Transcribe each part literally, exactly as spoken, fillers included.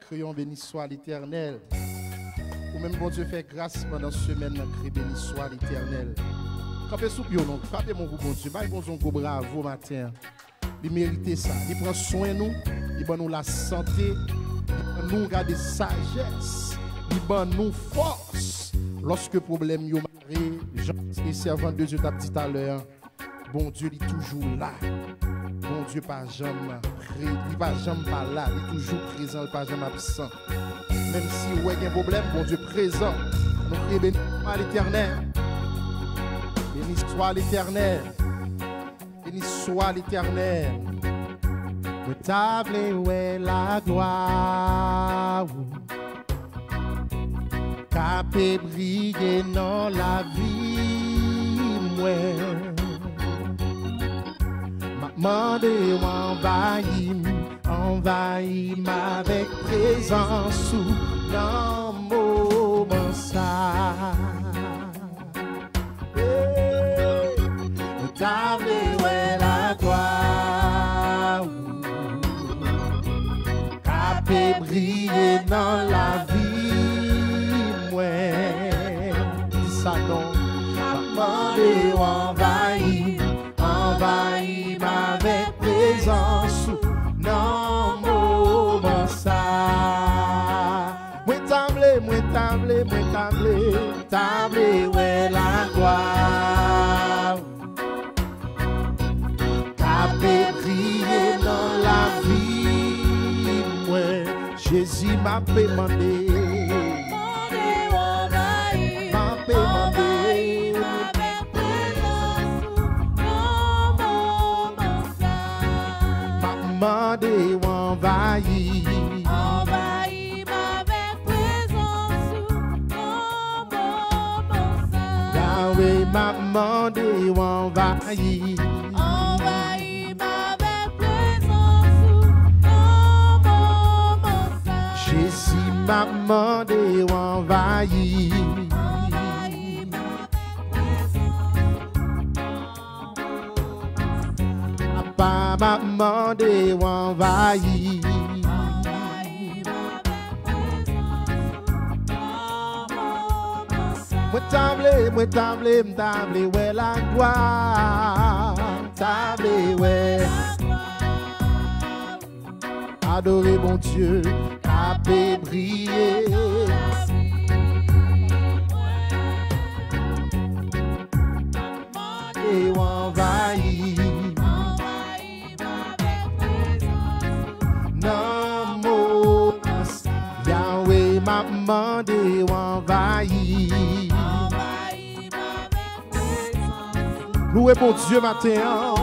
Kriyon, beni swa Letènèl. Ou menm Bondye fè gras pandan semèn nan, kri beni swa Letènèl. Kanpe sou pye w non, frape men w pou Bondye. Bay Bondye yon gwo bravo maten an. Li merite sa. Li pran swen nou, li ban nou lasante, li ban nou gade sajès, li ban nou fòs. Lòske pwoblèm yo mare, jan e sèvant de Dye t ap di talè an, Bondye, li toujou la. Bondye pa janm pre-, li pa janm pa la. Li toujou prezan, li pa janm absan. Menm si ou wè gen pwoblèm, Bondye prezan. Nou kriye beni swa Letènèl. Beni swa Letènèl. Beni swa Letènèl. Mwen ta vle wè laglwa ou k ape briye nan lavi mwen. M ap mande w anvayi m, anvayi m avèk prezans ou nan moman sa. Hey! Mwen ta vle wè laglwa ou k ape briye nan lavi mwen. Di sa non. M ap mande w anvayi, anvayi m avèk prezans ou nan moman sa. Mwen ta vle, mwen ta vle, mwen ta vle, ta vle wè laglwa k ape briye nan lavi mwen. Jezi, m ape mande. M ape mande. M ap mande w anvayi. Anvayi m avèk prezans ou nan moman sa. Yawe, m ap mande w anvayi. Anvayi m avèk prezans ou nan moman sa. Jezi, m ap mande w anvayi. Anvayi m avèk prezans ou. Papa, m ap mande w anvayi. Mwen ta vle, mwen ta vle, m ta vle wè laglwa. M ta vle wè. Adore Bondye k ape briye. E w anvayi nan moman sa. Yawe, m ap mande w anvayi. Louwe Bondye maten an.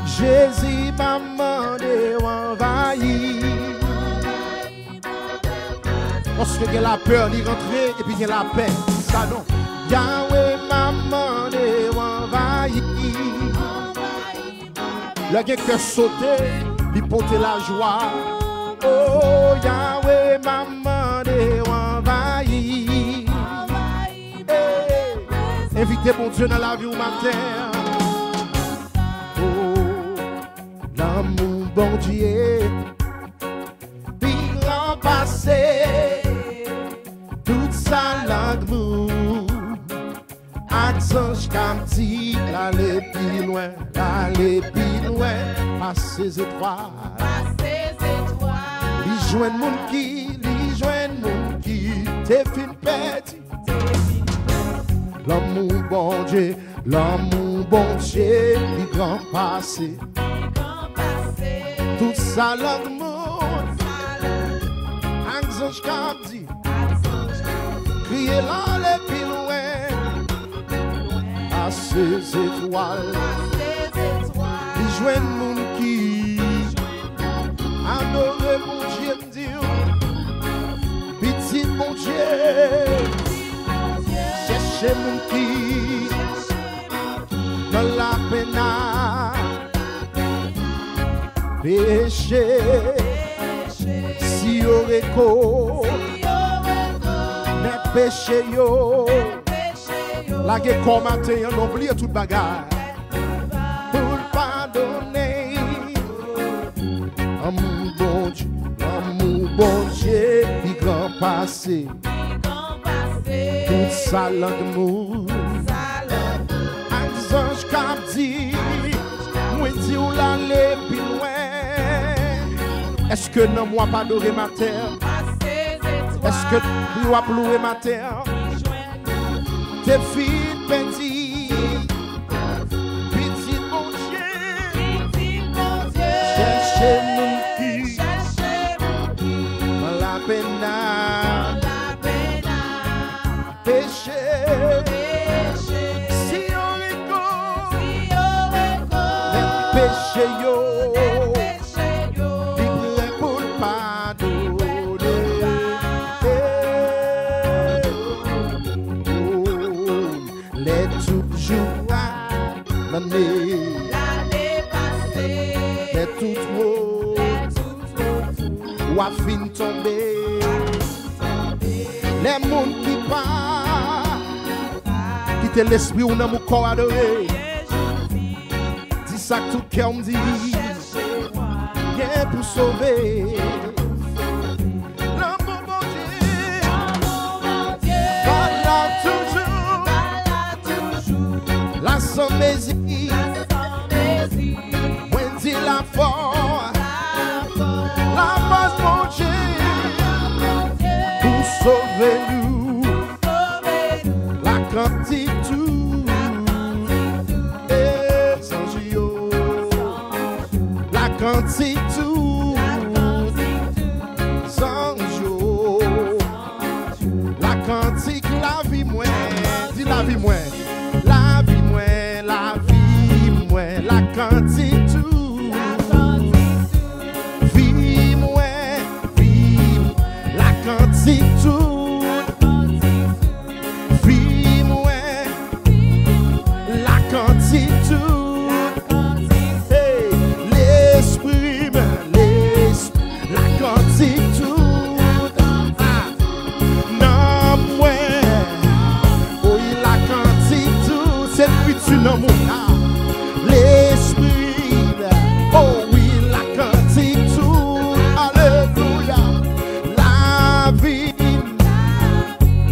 Jezi, m ap mande w anvayi. Paske gen lapè, li rantre, epi gen lapè. Sa non. Yawe, m ap mande w anvayi. Lè gen kè sote, li pote lajwa. O Yawe, m ap mande w anvayi. Hey! Envite Bondye nan lavi w maten an. O, lanmou Bondye pi gran pase tout sa lang moun ak zanj ka di. L ale pi lwen, l ale pi lwen, pase zetwal. Pase zetwal. Li jwenn moun ki, li jwenn moun ki te fin pèdi. Lanmou Bondye, lanmou Bondye, li gran pase. Li gran pase. Tout sa lang moun ak zanj ka di. Kriye l ale pi lwen. Pase zetwal. Li jwenn moun ki adore Bondye, m di w. Pitit Bondye chèche moun ki nan lapenn ak peche. Si yo rekonèt peche yo, lage kò w maten an, non, bliye tout bagay. Pou l padone. Lanmou Bondye, lanmou Bondye. pase. Tout sa lang moun ak zanj k ap di, mwen di w l ale pi lwen. Èske nanm w ap adore maten? Èske nanm w ap louwe maten? Te fin pèdi. Pitit Bondye, chèche moun ki nan lapèn nan peche. Si yo rekonèt peche yo, li prè pou l padone. Lè tout jou a lane, lè tout wo w ap fin tonbe. Lè moun ki pa kite lespri w, nanm ou, kò w adore. Di sa ak tout kè w, m di, gen pou sove. Lanmou Bondye pa la toujou. La san mezi. Mwen di l afò. Lafòs Bondye pou sove nou. Lakantik tout zanj yo. Lakantik tout zanj yo. Lakantik lavi mwen. Di lavi mwen. Lavi mwen, lavi mwen. Lakantik tout vi mwen, vi mwen. Lakantik tout vi mwen. Lakantik tout. Hey, lespri m, lespri, lakantik tout. Ah, nanm mwen. Wi, lakantik tout. Se kriti nanm ou la. Lespri m. Oh wi, lakantik tout. Alelouya. Lavi m.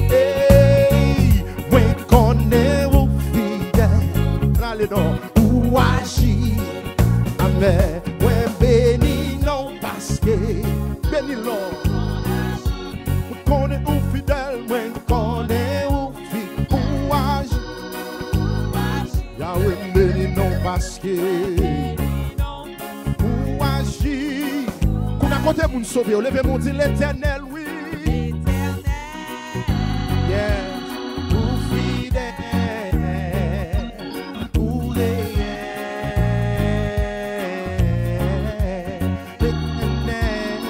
Hey, mwen konnen ou fidèl. N ale non. Ou aji. Amèn. Mwen beni non paske. Beni non. Mwen konnen ou fidèl. Mwen konnen ou fi-, ou aji. Yawe, m beni non paske ou aji. Kounye a, kote moun sove yo? Leve men w, di Letènèl, wi. Yeah. Ou fidèl, ou reyèl. Letènèl,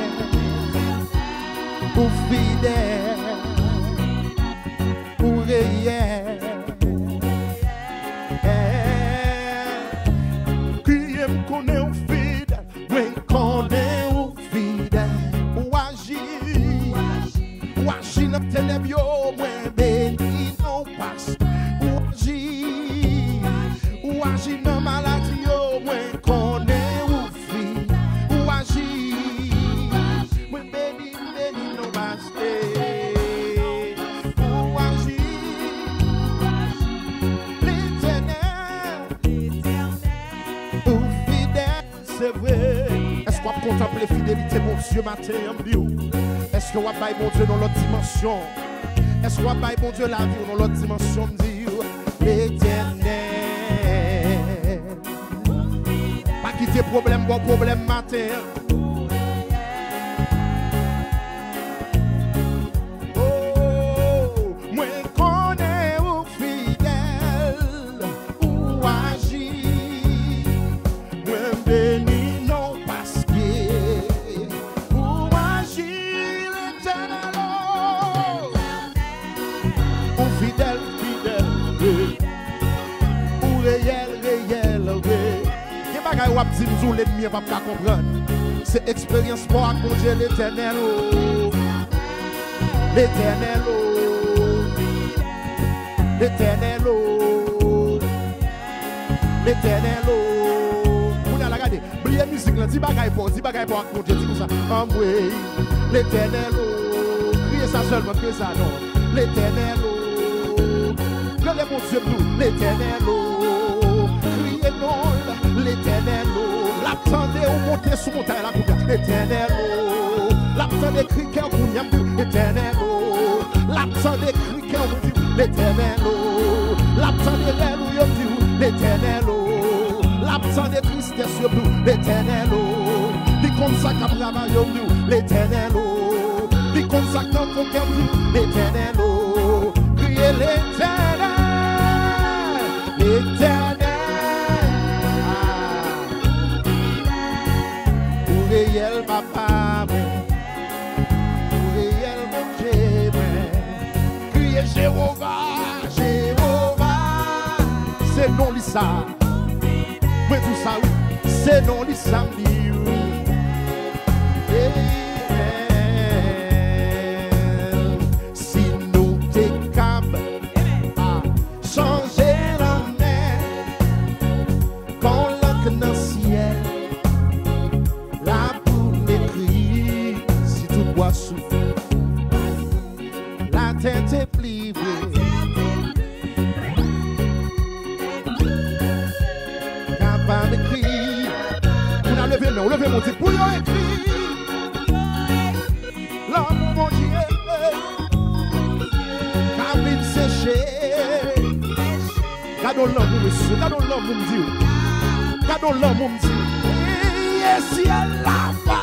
ou fidèl, ou reyèl. Kriye, m konnen ou fidèl, mwen konnen ou fidèl. Ou aji, ou aji nan tenèb yo, mwen beni non paske ou aji. Ou aji nan maladi yo, mwen konnen ou fi-, ou aji. Mwen beni, m beni non paske ou aji. Letènèl, ou fidèl, se vre. Èske w ap kontanple fidelite Bondye maten an, m di w? Èske w ap bay Bondye yon lòt dimansyon? Èske w ap bay Bondye lavi w yon lòt dimansyon, m di w? Letènèl. Pa kite pwoblèm ba w pwoblèm maten an. Oh, mwen konnen ou fidèl, ou aji. Mwen beni non paske ou aji, Letènèl, oh. Ou fidèl, fidèl, wi. Ou reyèl, reyèl, wi. Gen bagay w ap di m di w, lènmi an p ap ka konprann. Se eksperyans pa w ak Bondye, Letènèl, oh. Letènèl, oh. Letènèl, oh. Letènèl, oh. Kounye a la, gade. Bliye mizik lan, di bagay pa w, di bagay pa w ak Bondye, di konsa. Anmwey, Letènèl, oh, kri Kriye sa sèlman, kriye sa non. Letènèl o. Rele Bondye pou Letènèl o. Kriye non l, Letènèl o. L ap tande ou monte sou montay la kounye a. Letènèl o. L ap tande kri kè w kounye a, m di w, Letènèl o. L ap tande kri kè w, m di w, Letènèl o. L ap tande rèl ou yo, m di w, Letènèl o. L ap tande tristès yo, m di w, Letènèl o. Li konn sa k ap travay yo, m di w, Letènèl o. Li konn sa k nan fon kè m, m di w, Letènèl o. Kriye Letènèl, Letènèl. Ah. Ou reyèl, papa mwen. Ou reyèl, Bondye mwen. Kriye Jewova, Jewova. Se non li sa. Mwen di w sa wi. Se non li sa m di wi. Amen. Si nou te kab, ah, chanje lanmè kon lank nan syèl, la pou ekri si tout bwa soufri. Latè te pli vre. Kapab ekri. Moun a leve men w, leve men w, di pou yo ekri. Lanmou Bondye ka vin seche. Gade yon lanmou, mesye. Gade yon lanmou, m di w. Gade yon lanmou, m di w. E syèl la pa.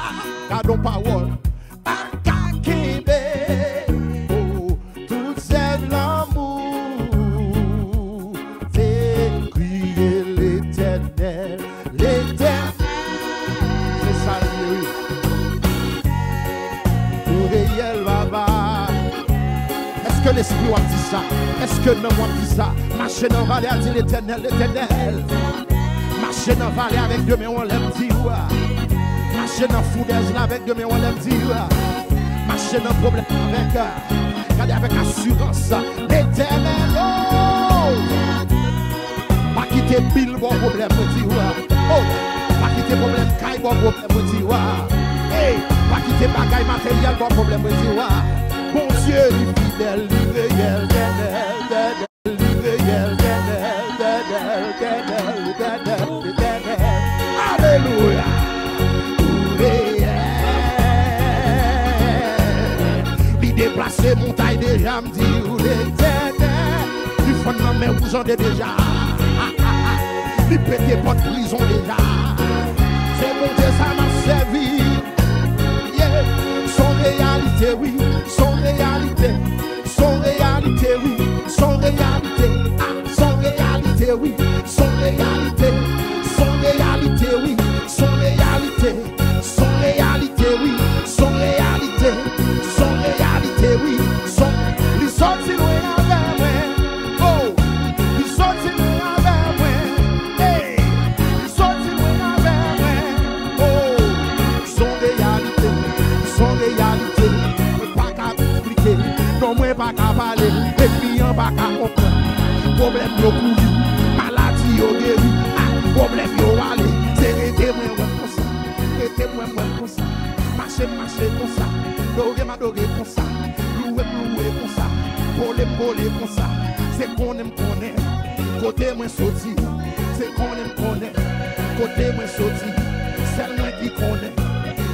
Gade yon pawòl. Pa ka kenbe. Oh, tout zèv lanmou. Te kriye Letènèl. Letènèl. Se sa l ye, wi. Ou reyèl, papa. Èske lespri w ap di sa? Èske nanm w ap di sa? Mache nan valè a, di Letènèl, Letènèl. Mache nan valè avèk de men w anlè, m di w. Mache nan foudèz la avèk de men w anlè, m di w. Mache nan pwoblèm avèk, gade, avèk asirans. Letènèl, oh! Pa kite bil ba w pwoblèm, mwen di w. Oh! Pa kite pwoblèm kay ba w pwoblèm, mwen di w. Hey! Pa kite bagay materyèl ba w pwoblèm, mwen di w. Bondye, li fidèl, li reyèl, Letènèl, Letènèl, li reyèl, Letènèl, Letènèl, Letènèl, Letènèl. Alelouya! Ou reyèl. Li deplase montay deja, m di ou Letènèl. Li fann lanmè wouj an de deja. Li pete pòt prizon deja. Se Bondye sa m ap sèvi. Yeah. Son reyalite, wi. Son reyalite. Son reyalite, wi. Son reyalite. Ah, son reyalite, wi. Son reyalite. Son reyalite, wi. Son reyalite. Son reyalite, wi. Son reyalite. Son reyalite, wi. Son. Li soti lwen avè mwen. Oh. Li soti lwen avè mwen. Hey. Li soti lwen avè mwen. Oh. Son reyalite. Son reyalite. Mwen pa ka eksplike. Non, mwen pa ka pale. Enmi an pa ka konprann. Pwoblèm yo kouri. Maladi yo geri. Ah, pwoblèm yo ale. Se rete mwen wè konsa. Rete mwen mwen konsa. Mache m mache konsa. Dore m adore konsa. Louwe m louwe konsa. Vole m vole konsa. Se konnen m konnen kote mwen soti. Se konnen m konnen kote mwen soti. Sèl mwen ki konnen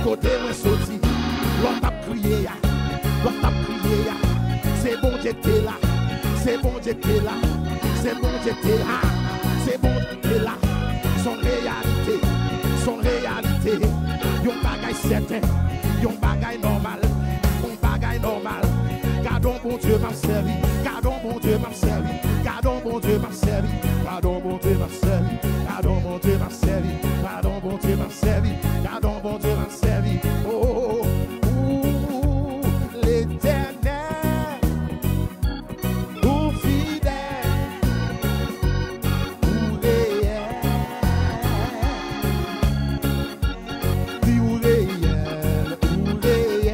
kote mwen soti. Lòt ap kriye a. Lòt ap kriye a. Se Bondye k te la. Se Bondye k te la. Se Bondye k te la. Se Bondye k te la. Son reyalite. Son reyalite. Yon bagay sèten. Yon bagay nòmal. Yon bagay nòmal. Gadon Bondye m ap sèvi. Gadon Bondye m ap sèvi. Gadon Bondye m ap sèvi. Gadon Bondye m ap sèvi. Gadon Bondye m ap sèvi. Gadon Bondye m ap sèvi. Gadon Bondye m ap sèvi. Oh, oh, oh, oh. Letènèl, ou fidèl, ou reyèl. Di ou reyèl, ou reyèl.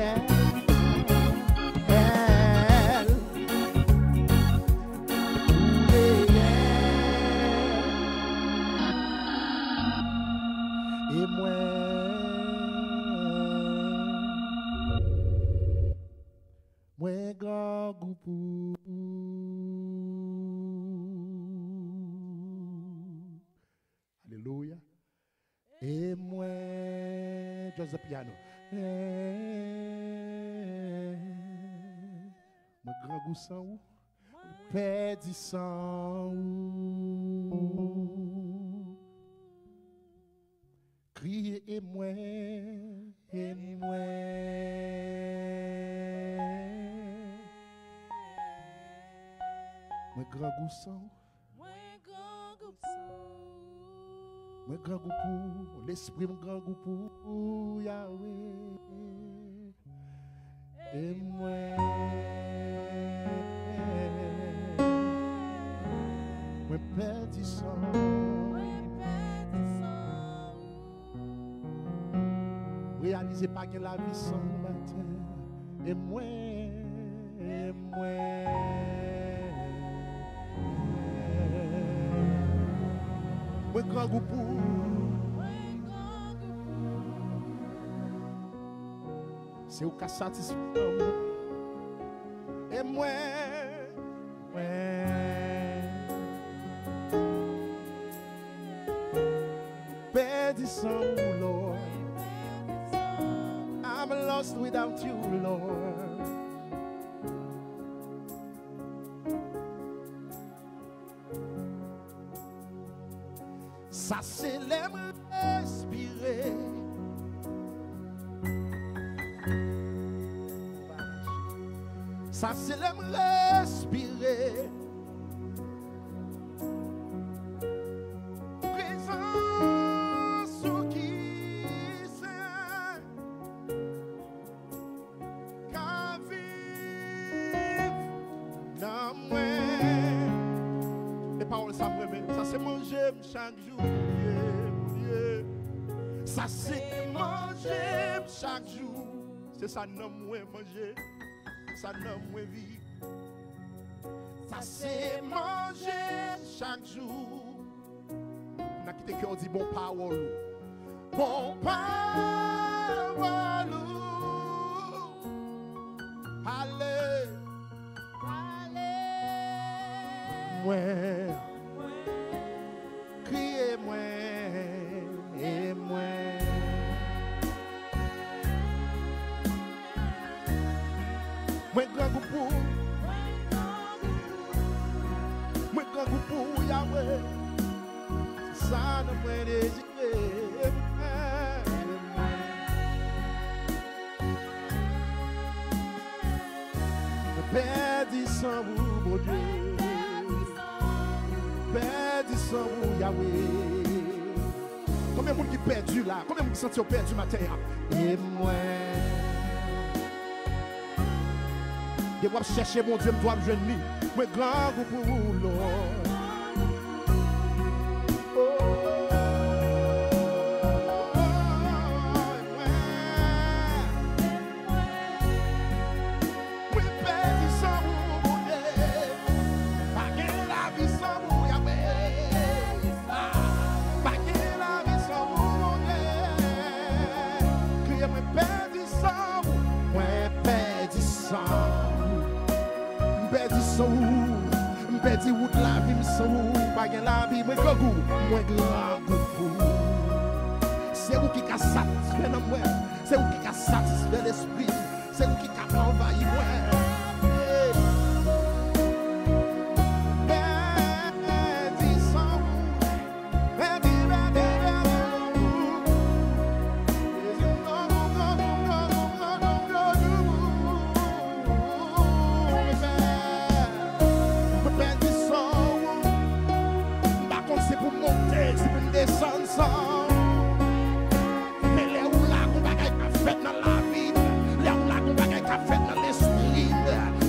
grangou pou ou. Alelouya. E mwen, just the piano. E mwen grangou san ou. Mwen pèdi san ou. Kriye e mwen, e mwen. Mwen grangou san ou. Mwen grangou pou ou. Mwen grangou pou ou. Lespri m grangou pou ou, Yawe. E mwen, mwen pèdi san ou. Mwen pèdi san ou. Reyalize pa gen lavi san ou, maten. E mwen, e mwen, mwen grangou pou ou. Mwen grangou pou ou. Se ou ka satisfè mwen. E mwen, mwen pèdi san ou, Lord. I'm lost without you, Lord. Sa se lè m respire. Sa se lè m respire. Prezans ou ki sen. Ka viv nan mwen. E pawòl sa m renmen. Sa se manje m chak jou. Yeah, yeah. Sa se manje m chak jou. Se sa nanm mwen manje. Se sa nanm mwen viv. Sa se manje m chak jou. N a kite kè w di bon pawòl ou. Bon pawòl ou. Ale. Ale. Mwen. Kriye mwen. E mwen. Mwen grangou pou ou. Mwen grangou pou ou, Yawe. Se sa nanm mwen dezire. Mwen pèdi san ou, Bondye. Pèdi san ou, Yawe. Konbyen moun ki pèdi la? Konbyen moun ki santi yo pèdi maten an? E mwen. Depi w ap chèche Bondye, m dwe ap jwenn li. Mwen grangou pou ou, Lord. Oh, e mwen. Mwen pèdi san ou, Bondye. Pa gen lavi san ou, Yawe. Ah, pa gen lavi san ou, Bondye. Kriye mwen pèdi san ou. Mwen pèdi san ou. M pèdi san ou. M pèdi wout lavi m san ou. Pa gen lavi, mwen grangou. Mwen grangou pou ou. Se ou ki ka satisfè nanm mwen. Se ou ki ka satisfè lespri m. Se ou ki ka anvayi mwen. Pèdi san ou. Pèdi, pèdi, pèdi. Mwen pèdi san ou. M pa konn si pou m monte, si pou m desann san ou. Men lè ou la, gon bagay k ap fèt nan lavi m. Lè ou la, gon bagay k ap fèt nan lespri m.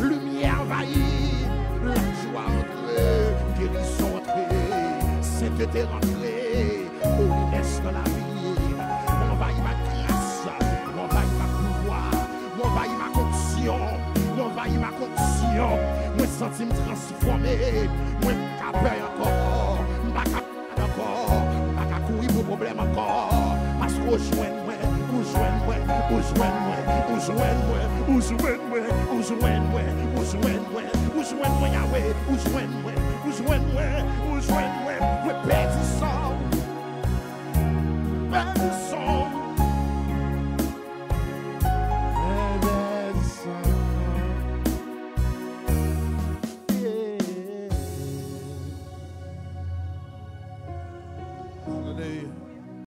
Limyè anvayi m. Lajwa antre. Gerizon antre. Sentete rantre. Olinès nan lavi m. Anvayi m ak gras. Anvayi m ak pouvwa. Anvayi m ak onksyon. Anvayi m ak onksyon. Mwen santi m transfòme. Mwen pa pè ankò. M pa ka ankò. M pa ka kouri pou pwoblèm ankò. Paske w jwenn mwen, ou Ou jwenn mwen, ou jwenn mwen, ou jwenn mwen, ou jwenn mwen, ou jwenn mwen, ou jwenn mwen, ou jwenn mwen, Yahweh, ou jwenn mwen, ou jwenn mwen, ou jwenn mwen, mwen pèdi sa. Pèdi sa.